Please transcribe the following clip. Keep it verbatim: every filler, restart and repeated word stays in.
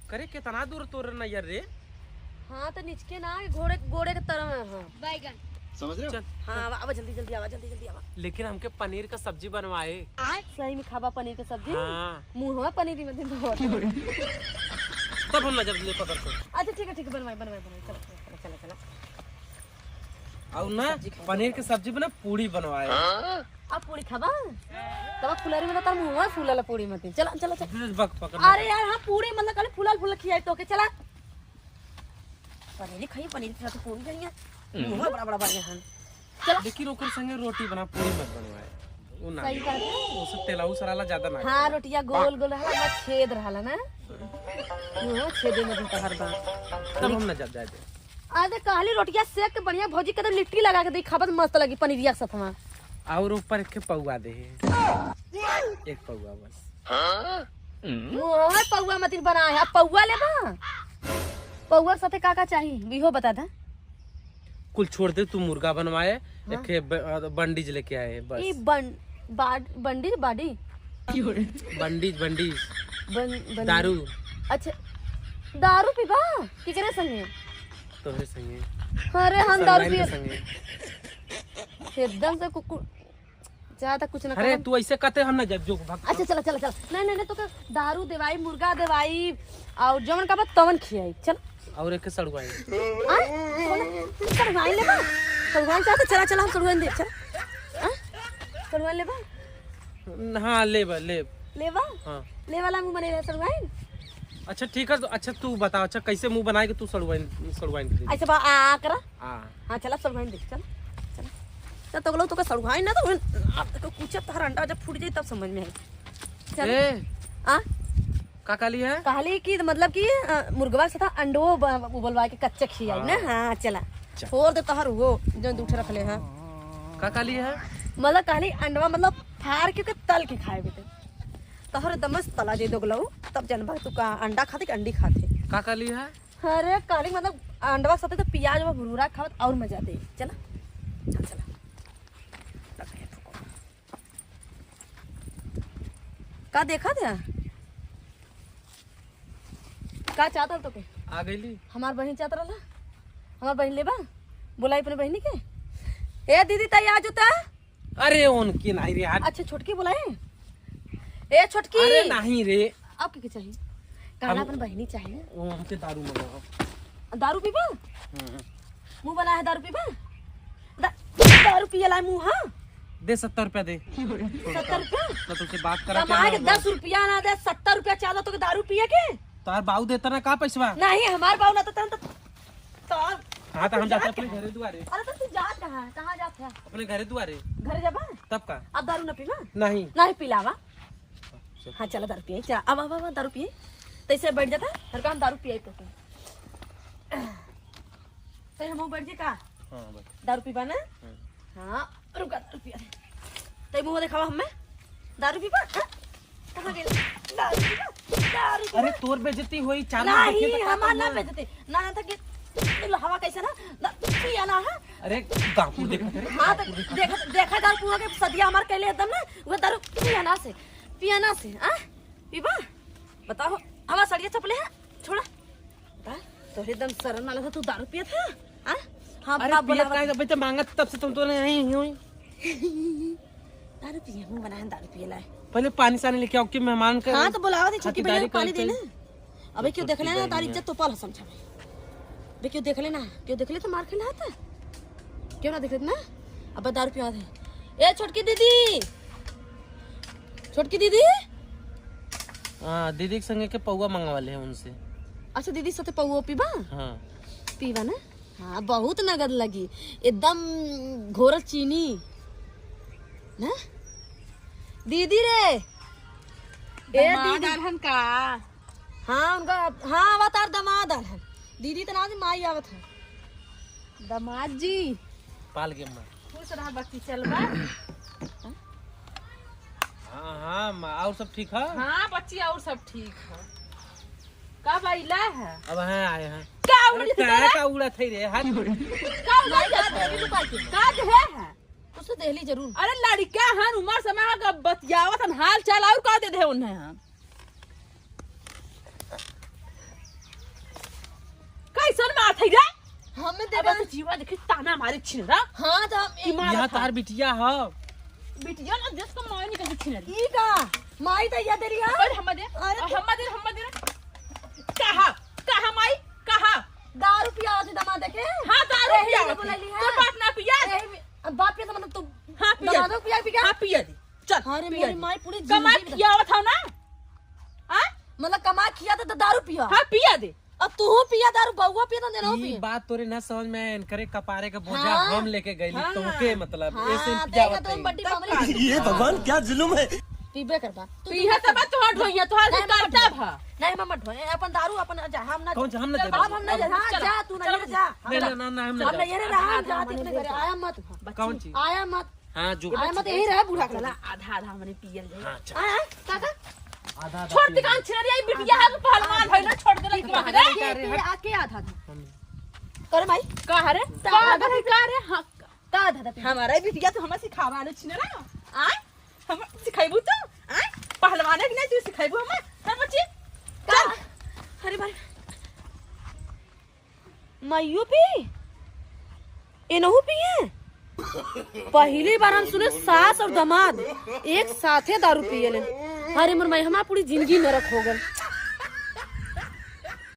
करे, केतना दूर तोर नैहर रे? हाँ, तो निचके ना, घोड़े, गोड़े के तरह है। हाँ। समझ रहे हो? चल। हाँ, आवा, आवा, जल्दी, जल्दी आवा, जल्दी, जल्दी आवा। लेकिन हमके पनीर का सब्जी बनवाए। सही में खाबा पनीर के सब्जी? हाँ। मुँहवा पनीर में दिन बहुत। तब हम नजर ले पकड़ के। अच्छा, ठीक है, ठीक है, बनवाए, बनवाए, बनवाए। चला, चला, चला, चला। और ना, सब्जी खाए। पनीर के सब्जी बना, पूड़ी बनवाए। अब पूड़ी खाबा? तब फुलरी में तो तार मुँहवा फूलल पूड़ी मती। चला, चला, चला। बक, पकड़। अरे यार, हाँ, पूड़ी मतलब खाली फूलल फूलल खियाई तोके, चला। पनीर खाई, पनीर के साथ पूड़ी खाई। मुँहवा बड़ा बड़ा बने हन। चला। लेकिन ओकर संगे रोटी बना, पूड़ी मत बनवाए। वो ना। सही बात है। ओसे तेलहू सराला ज्यादा ना हाँ, खाए। रोटिया गोल गोल रहला, ना छेद रहला ना। मुँहवा छेदे में दिन तहर बा। तब हम ना जब जाए दे। अरे कहली रोटिया सेक के बढ़िया भौजी के तो लिट्टी लगा के दे, खाबत मस्त लगी पनीरिया के साथ में। और ऊपर एक पौवा दे। एक पौवा बस। मुँह पौवा मतिन बनाए है। अब पौवा लेबा? पौवा के साथे का का चाही, इहो बता दा। कुल छोड़ दे, तू मुर्गा बनवाए, हाँ। एक ब-, बंडीज लेके आए बस। ई बं-, बाड-, बंडीज, बाडी? बंडीज, बंडीज। बन-, बन-, दारू। अच्छा, दारू पीबा? केकरे संगे? तोहरे संगे। अरे, हम दारू सलमान के पिए संगे। एकदम से कुकु-, ज्यादा कुछ ना अरे, कहम। तू ऐसे कहते हम ना जब जो भाग। अच्छा, चला, चला, चला। नहीं, नहीं, नहीं, तो का दारू देवाई, मुर्गा देवाई, और जवन का बात तवन खियाई। चल। और एक सड़ुआई। आ? कौन? सड़ुआई लेबा? सड़ुआई चाहते? चला, चला, हम सड़ुआई दे, चल। आ? सड़ुआई लेबा? हाँ, लेबा, लेब। लेबा? हाँ। ले वाला मुंह बने रहे सड़ुआइन। अच्छा, ठीक है, तो अच्छा, तू बता, अच्छा, कैसे मुंह बनाए के तू सड़ुआइन, सड़ुआइन के दे? ऐसे बा, आ, आ करा। आ। हाँ, चला, सड़ुआइन देख, चल, चल। चल, तो लोग तो का सड़ुआइन ना, तो उन-, आप तो कुछ तहर अंडा जब फूट जाई, तब समझ में आई। चल। ए, आ? का कहली है? कहली कि, मतलब कि, अ, मुर्गवा से था अंडो ब-, उबलवा के कच्चे खियाई ना। हाँ। हाँ, चला। चल। छोड़ दे तहर वो, जो दूठे रख ले, हाँ। का कहली है? मतलब कहली अंडवा, मतलब फाड़ के, के तल के खाए बेटे। तोहरे दमस तला जे दोगलऊ, तब जनबा तू का अंडा खाते कि अंडी खाते। का कहली है? अरे कहली मतलब अंडवा साथे तो पियाज व भुरभुरा खावत और मजा दे। चला, चल चला। का देखा था? का चाहत हल तोके? आ गईली। हमार बहिन चाहत रहला? हमार बहिन लेबा? बोलाई अपने बहिनी के। ए दीदी, ताई आजू ता। अरे उनकी नहीं रे यार। अच्छा, छोटकी बोलाई। ए छोटकी। अरे नहीं रे। अब के चाहिए? कहला हम अपन बहिनी चाहिए। वो हमके दारू मंगाओ। दारू पीबा? हम्म। मुंह बना है, दारू पीबा? दा-, दारू पिए ला मुंह, हाँ? दे सत्तर रुपया दे। सत्तर रुपया? तो तुझसे बात करा कमा के दस रुपया ना दे, सत्तर रुपया चाहता तो दारू पिए के? तार बाऊ देता ना का पैसवा? नहीं, हमार बाऊ ना तो तन तो, तो हाँ, तो हम जाते अपने घरे दुआरे। अरे तो तू जात कहाँ है? कहाँ जात है? अपने घरे दुआरे। घरे जाबा? तब का? अब दारू ना पीबा? नहीं। नहीं पिलावा। हाँ, चला दारू पिए, चला, अब, अब, अब दारू पिए। तैसे बैठ जाता, हर काम दारू पिए तो। तै हम बैठ जी का? हाँ, बैठ। दारू पीबा ना? हाँ। हाँ, रुका, दारू पिया। तै मुंह देखावा हमें। दारू पीबा? हाँ? कहाँ गेल? दारू पीबा? दारू पीबा? अरे, तोर बेइज्जती होई, चालू नहीं, देखिए तो का हमार ना करना। बेइज्जती। ना, ना, तो के, हवा कैसे ना? दा-, पिया ना है? अरे, गाँव को देखा करे। हाँ, तो देखा, देखा दारू पीवा के सदिया हमार कैले एकदम ना, वो दारू पिया ना से, पिया ना से, आ? पीबा? बताओ, हमार सड़िया चपले है, छोड़ा। बता, तोहरे एकदम शर्म ना लगता, तू दारू पियत है? हाँ? हाँ, अरे, बाप पियत बोलावत काहे है। जब तो मांगत तब से तुम तो नहीं हुई। दारू पिए, मुंह बना है, दारू पिए लाए। पहले पानी सानी लेके आओ कि मेहमान का हाँ, तो बोलावत है, छोटकी बहन खातिरदारी पानी करते देना। अबे क्यों देख लेना, तारी इज्जत तो पाल समझा में। बे क्यों देख लेना, क्यों देख ले तो मार खेला था। क्यों ना देख लेते ना? अब दारू पिया दे। ए छोटकी दीदी, छोटकी दीदी। हाँ, दीदी के संगे के पौवा मंगवा ले उनसे। अच्छा, दीदी साथे पौवा पीबा? हाँ। पीबा ना? हाँ, बहुत नगद लगी, एकदम घोरल चीनी ना। दीदी रे, ए दमाद दीदी। आलहन का? हाँ, उनका, हाँ, आवत आर दमाद आलहन। दीदी त ना, माई आवत है। दमाद जी। पाल के माँ। खुश रहा बच्ची, चलबा? हाँ, हाँ, माँ, और सब ठीक है? हाँ, बच्ची, और सब ठीक है। का भइला है? अब हाँ आए हैं। का अरे, उड़ी थी काहे तेरा? का उड़ा थई रे? हाथ का उड़ा थई? का दे है? उसको देहली जरूर। अरे, लड़का हन, उमर समय है, अब बतियावत हन, हाल चाल और का दे दे उन्हें हम? कैसन मारत है रे? हमें दे अब दे। तो जीवा देखी ताना मारे छिनरा। हाँ, तो हम कि मारत यह है। तार बिटिया ह। बिटिया ना, देश का माय निकल के छिनरी। ई का? माई तो यह देली है। अरे हम दे, अरे अरे तू हम दे, हम दे। कहा, कहा माई, कहा? दारू पियावत है दामाद के। हाँ, दारू यही पियावत है। बोलली है। तो बाप ना पिया। यही में, अब बाप पिया तो मतलब तू हाँ, पिया दामादो दे। पिया, पिया? हाँ, पिया दे। चल, अरे पिया मेरी दे। माई पूरी कमा जिंदगी खियावत हो ना? हाँ? मतलब कमा खिया तो दारू पिया। हाँ, पिया दे। अब तू पिया दारू, बउआ पिया तो देना ई पिया। बात तोरे ना समझ में आए, इनकरे कपारे के बोझा हाँ। हम लेके गइली, हाँ। तोहके मतलब, हाँ, ऐसे देखा पियावत तो नहीं। बड्डी तब बमरी। का? ये भगवान, क्या जुल्म है। पीबे करबा। तू तो इहे सब बात तोहार ढोइया, तोहार नहीं, मत करता ढोए। भा। नहीं, मत ढोए, अपन दारू अपन जा, हम ना कौन जा, हम ना चल, जा। बाबू, अब हम ना चल, जा, हाँ, चल, जा, तू चल, नहीं जा। नहीं, ना, ना, ना, हम ना हम जा। नहीं, ये रहा, हम जाते नहीं करे, आया मत। कौन चीज? आया मत। हाँ, जो आया मत, यही रहा बूढ़ा चला, काला। आधा, आधा हमने पियल जाए। हाँ, चल। आया, काका? आधा, आधा छोड़ पियल। दुकान छिनरी आई, बिटिया है, पहलवान है ना, छोड़ दे, आधा, आधा, आधा, आधा। के, के, आ, के आधा, आधा? हम करे माई? का हरे? का का आधा आधा है, का रे? हाँ। का आधा, आधा पिया? हमारा ही बिटिया तो हमें सिखावा लो छिनरा। आय? हम सिखाइबू तो? आय? पहलवाने की नहीं तू सिखाइबू हमें? हाँ, बच्ची? का? चल। अरे भाई। माइयो पी? एनहू पिए? पहली बार हम सुने सास और दामाद एक साथे दारू पिए ले। अरे मोर माई, हमार पूरी जिंदगी नरक हो गल।